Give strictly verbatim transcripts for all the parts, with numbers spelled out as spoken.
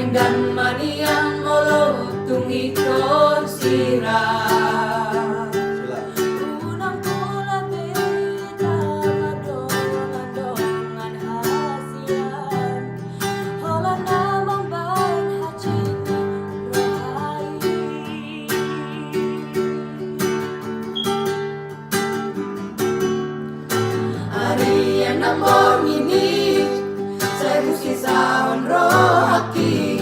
Denggan ma nian molo tung ingkon sirang. Unang pola be tamadongan dongan hasian, holan na mambahen hansit ni roha i. Arian na borngin i, sai husisahon rohangki.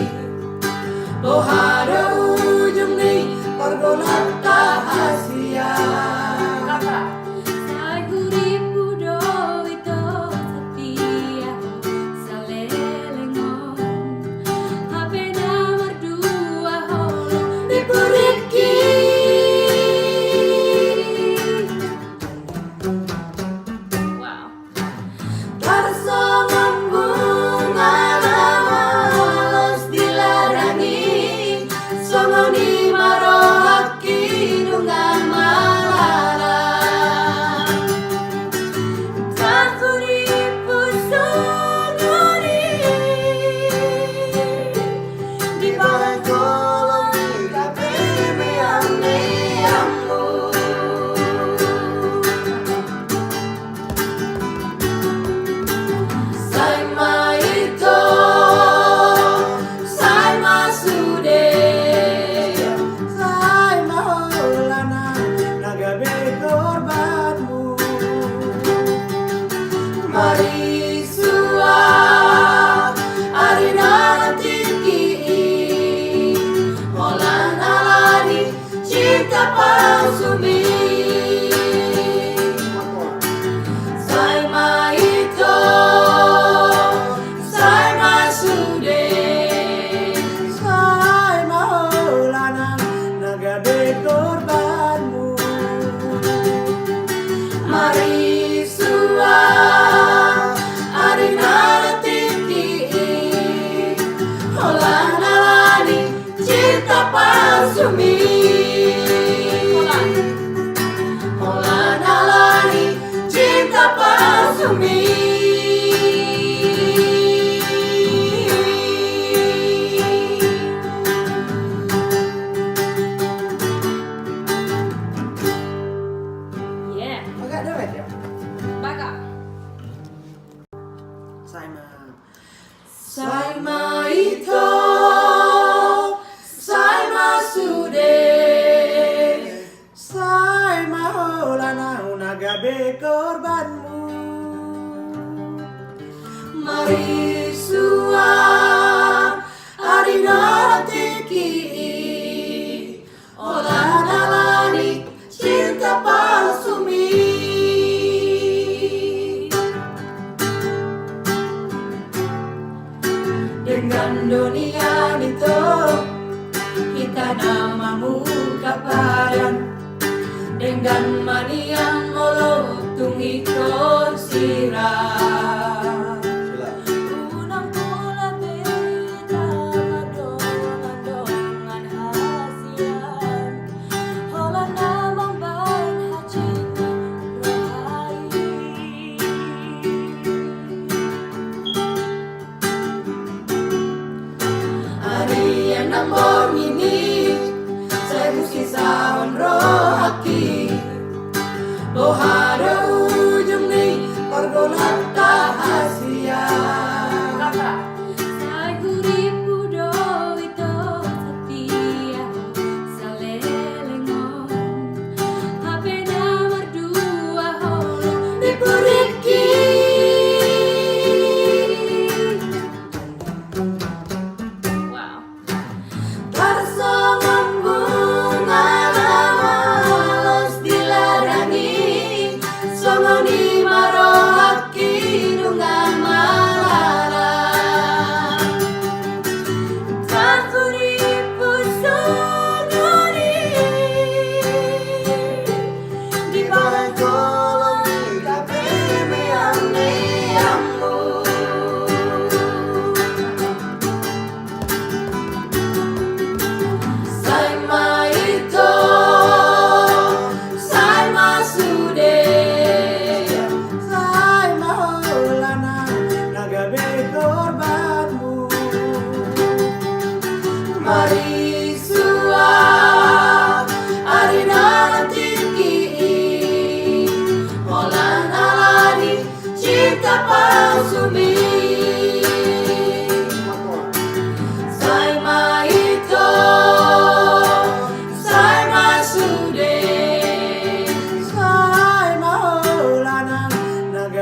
Boha do ujung ni pargaulan ta hasian? Sai hurippu do i do setia ho saleleng on. Hape na mardua ho di pudingki. Wow. Tarsongon bunga na malos di ladang i, songon i ma rohangki nunga malala. Sahurippu songon i, di pargaulan i gabe meameamu. Sai ma ito, sai ma sude, sai ma holan na gabe korbanmu. Marisua ari na tingki i, holan ala ni cinta palsumi. Sai ma ito, sai ma sude, sai ma holan na gabe korbanmu. Marisua ari na tingki i, holan ala ni cinta palsumi. Holan, holan ala ni cinta palsumi. Yeah. Baga do, ya? Baga. Sai ma. Sai ma ito, sai ma sude, sai ma holan na gabe korbanmu. Marisua ari na tingki i, holan ala ni cinta palsumi. Denggan do nian ito, hita na mamungka padan. Denggan ma nian molo tung ingkon sirang. Unang pola be tamadongan dongan hasian, holan na mambahen hansit ni roha i. Arian na borngin i, sai husisahon rohangki. Boha do ujung ni pargaulan ta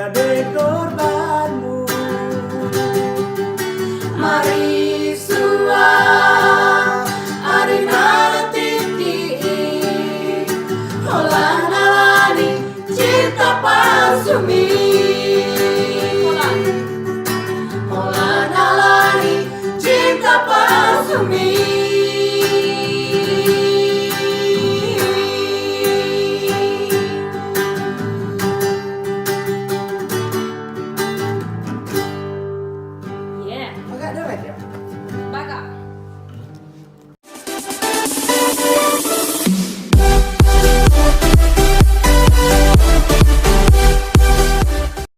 Abe Korban